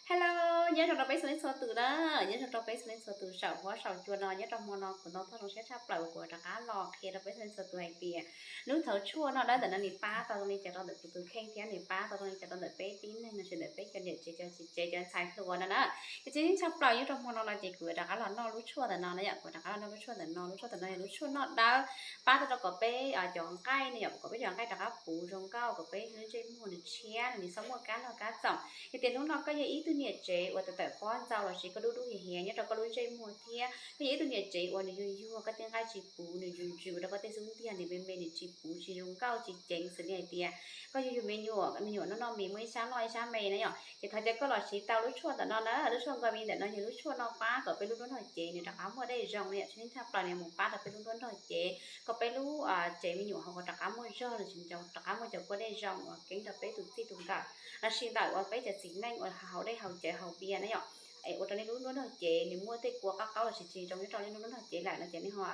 Hello, nyob zoo rau peb txhua leej txhua tus na, nyob zoo rau peb txhua leej txhua tus saum huab saum cua no. Nyob rau hmo no kuv ntau toj zoo siab tshaj plaws uas kuv rov qab los qhia rau peb txhua leej txhua tus hais tias lub thawv tshuaj noj dawb ntawm no nws pab tau zoo li cas rau ntawm kuv tus kheej thiab nws pab tau zoo li cas rau ntawm peb tib neeg no, tsis ntawm peb cov niam tsev cov txiv tsev cov ntxhais hluas no na. Ces tseeb tshaj plaws nyob rau hmo no no ces kuv rov qab los noj lub tshuaj ntawm no na yom, kuv rov qab los noj lub tshuaj ntawm no. Lub tshuaj ntawm no yog lub tshuaj noj dawb, pab tau rau kom peb cov nqaij no yom, kom peb cov nqaij rov qab puv zoo nkauj, kom peb lub ntsej muag nws tshiab, nws txhob muaj kab log kab txoom. Yog tias hnub no koj yog ib tug niam tsev uas tawm tawm pob ntxaus lossis koj dub dub hiav hiav nyob rau koj lub ntsej muag thiab koj yog ib tug niam tsev uas nws yuag yuag, koj tej nqaij tsis puv, nws ntsws ntsws rau koj tej xub ntiag, nws me me, nws tsis puv tsis zoo nkauj tsis ceev, xws li hais tias koj yug yug me nyuam, me nyuam noj noj mis muaj ib sab loj ib sab me na yom, ces thov caw koj los siv tau lub tshuaj ntawm no na. Lub tshuaj nkos mis ntawm no yog lub tshuaj noj pab kom peb lub hnub noj cev nws rov qab muaj dej zoo na yom. Tseeb tshaj plaws nws mus pab rau peb lub hnub noj cev, kom peb lub tsev me nyuam ho rov qab muaj zog los sis rov qab muaj cov kua dej zoo uas keeb rau peb tus txij tus nkawm lossis ntawm uas peb cov txiv neej uas haus dej haus cawv haus npias na yom, es ua rau nej lub hnub noj cev nws muaj tej kua qab qaub lossis tsis zoo nyob rau nej lub hnub noj cev lawm no ces nej ho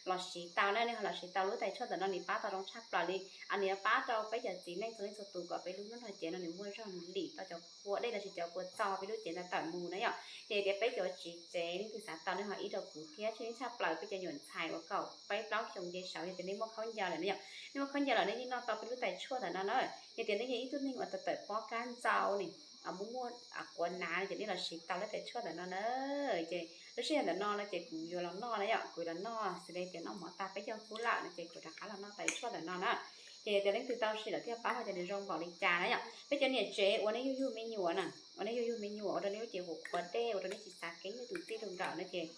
los siv tau na, nej ho los siv tau lub tais tshuaj ntawm no, nws pab tau zoo tshaj plaws li. Nws yuav pab rau peb cov txiv neej txhua leej txhua tus kom peb lub hnub noj cev no nws muaj zog, nws lim tau cov kua dej lossis cov kua txo peb lub cev ntawd tawm mus na yom. Ces tias peb cov txiv tsev leej twg xav tau nej ho ib rau kuv thiab. Tseeb tshaj plaws peb cov nyuam ntxhais uas kaum peb plaub xyoo nce saud, yog tias nej muaj khaub ncaws lawm na yom, nej muaj khaub ncaws lawm nej yeej noj tau peb lub tais tshuaj ntawm no na. Yog tias nej yog ib tug neeg uas tawm tawm pob kab ntxaus ne, muaj muaj quav nav no ces nej los siv tau lub tais tshuaj ntawm no na. Ces lub sij hawm ntawm no no ces kuv yuav los noj na yom, kuv los noj xws li tias noj mov tag peb caug kub lawm no ces kuv rov qab los noj tais tshuaj ntawm no na. Ces yog tias leej twg tau siv lawm thiaj paub hais tias nws zoo npaum li cas na yom. Peb cov niam tsev uas nej yug yug me nyuam na, uas nej yug yug me nyuam ua rau nej lub cev qhuav qhuav dej, ua rau nej tsis xav keeb nej tus txij tus nkawm no ces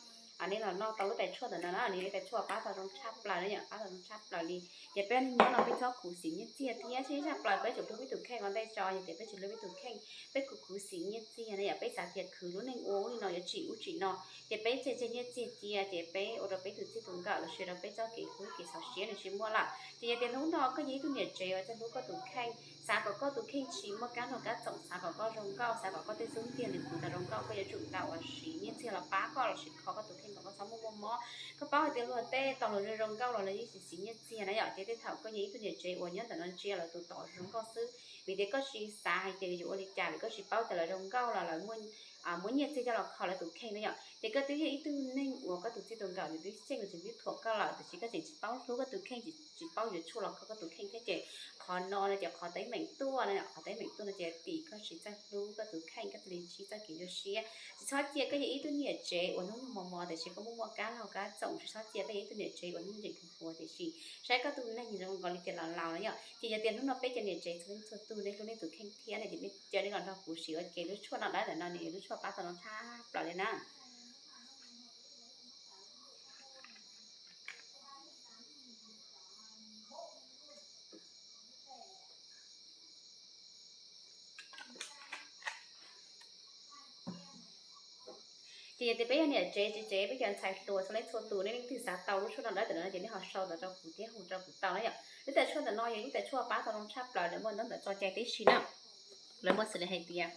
nej los noj tau lub tais tshuaj ntawm no na, nws yog ib tais tshuaj pab tau zoo tshaj plaws na yom, pab tau zoo tshaj plaws li. Ces peb neeg nyob no peb txhob khuv xim nyiaj txiag thiab. Tseeb tshaj plaws peb tsum hlub peb tus kheej ua ntej tso, yog tias peb tsis hlub peb tus kheej, peb khuv khuv xim nyiaj txiag na yom, peb xav tias khwv lub neej ua ub li no yuav tsim ub tsim no, ces peb tseg tseg nyiaj txiag cia ces peb ua rau peb tus txij tus nkawm lossis rau peb txoj kev hlub kev xav siab nws tsis muaj lawm. Ces yog tias hnub no koj yog ib tug niam tsev uas txawj hlub koj tus kheej, xav kom koj tus kheej tsis muaj kab noj kab txoom, xav kom koj zoo nkauj, xav kom koj tej xub ntiag nws puv tau zoo nkauj, koj yuav tsum tau uas siv nyiaj txiag los pab koj lossis kho koj tus kheej kom koj txhob muaj muaj mob. Koj paub hais tias luag tej tau luag zoo zoo nkauj los lawv yeej siv siv nyiaj txiag na yom. Ces tej thaum koj yog ib tug niam tsev uas nyob ntawm no ntsia lawv tus tom zoo nkauj xwb, vim tias koj tsis xav hais tias yuav ua li cas, vim koj tsis paub tias lawv zoo nkauj los lawv muaj nyiaj txiag coj los kho lawv tus kheej na yom. Ces koj twb yog ib tug neeg uas koj tus txij tus nkawm nws twb xyeej los tseem twb thuam koj lawm, tiam sis koj tseem tsis paub hlub koj tus kheej, tsis paub yuav tshuaj los kho koj tus kheej thiab. Ces qhov no no ces qhov teeb meem tuaj no, qhov teeb meem tuaj no ces tim koj tsis txawj hlub koj tus kheej, koj thiaj li ntsib txoj kev nyuaj siab. Tsis txhob cia koj yog ib tug niam tsev uas hnub nyoog mos mos tiam sis koj muaj muaj kab laug kab txoom, tsis txhob cia koj yog ib tug niam tsev uas hnub nyoog tseem khuv khuav tiam sis saib koj tus neeg zoo nkaus li tias laus laus na yom. Ces yog tias hnub no peb cov niam tsev txhua leej txhua tus nej hlub nej tus kheej thiab ne, ces nej caw nej los nrog kuv siv ua ke lub tshuaj noj dawb ntawm no, nws yog lub tshuaj pab tau zoo tshaj plaws li na. Ces yog tias peb yog niam tsev txiv tsev, peb cov ntxhais hluas txhua leej txhua tus, nej leej twg xav tau lub tshuaj noj dawb ntawm no ces nej ho sau ntawv rau kuv thiab hu rau kuv tau na yom. Lub tais tshuaj ntawm no yog lub tais tshuaj pab tau zoo tshaj plaws, lawv muaj ntaub ntawv txoj cai tib si na. Lawv muaj xws li hais tias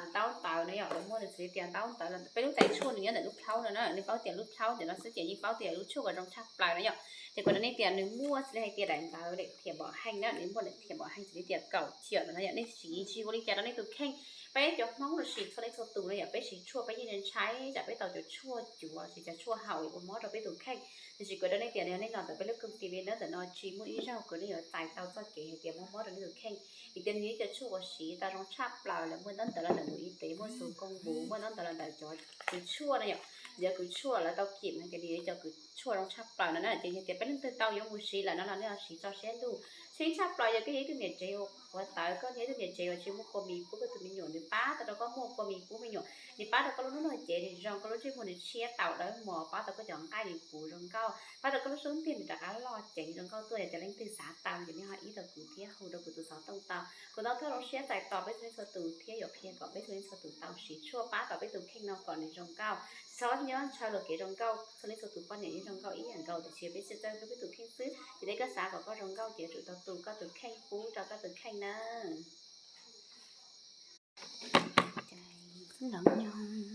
ntaub ntawv na yom, lawv muaj xws li tias ntaub ntawv, peb lub tais tshuaj nws nyob ntawm lub plhaub no na, nej paub tias lub plhaub ntawm no xwb ces yeej paub tias lub tshuaj kom zoo tshaj plaws na yom. Ces kuv nrog nej tias nws muaj xws li hais tias daim ntawv daim thiam pom heej na, nws muaj daim thiam pom heej xws li tias kaum ciam ntawm no yom, nej siv ntsig ua li cas rau nej tus kheej. Peb cov Hmoob los sis txhua leej txhua tus no yom, peb siv tshuaj peb yeej ntshai tsam peb tau cov tshuaj cuav los sis cov tshuaj haus uas mob rau peb tus kheej. Tiam sis kuv nrog nej tias nej los ntawm peb lub koom tij vi nab ntawm no tsis muaj ib zaug uas nej yuav txais tau txoj kev hais tias mob mob rau nej tus kheej. Vim tias nws yog cov tshuaj uas siv tau zoo tshaj plaws, lawv muaj ntaub ntawv los ntawm mus ib tes muaj xus koob npuv, muaj ntaub ntawv los ntawm cov kws tshuaj na yom, cov kws tshuaj lawv tau kiểm hais tias nws yog cov kws tshuaj zoo tshaj plaws no na. Ces yog tias peb leej twg tau yuav mus siv lawm no los nej ho siv tso siab lug. Tseeb tshaj plaws yog koj yog ib tug niam tsev uas qhuav tawv, koj yog ib tug niam tsev uas tsis muaj kua mis pub koj tus me nyuam, nws pab tau rau koj muaj kua mis pub me nyuam, nws pab rau koj lub hnub noj cev nws zoo, koj lub ntsej muag nws tshiab taus dawb mos, pab tau koj cov nqaij nws puv zoo nkauj, pab tau koj lub xub ntiag nws rov qab loj ceev zoo nkauj tuaj. Yog tias leej twg xav tau ces nej ho ib rau kuv thiab hu rau kuv tus xov tooj tau. Kuv ntau thawj zoo siab txais tos peb txhua leej txhua tus thiab yuav qhia kom peb txhua leej txhua tus tau siv tshuaj pab tau peb tus kheej no kom nws zoo nkauj. Txhob nyob ntshaw luag kev zoo nkauj, txhua leej txhua tus poj niam yeej zoo nkauj ib yam nkaus, tiam sis peb tsis txawj hlub peb tus kheej xwb. Ces nej koj xav kom koj zoo nkauj ces yuav tsum tau tu koj tus kheej, pub rau koj tus kheej na.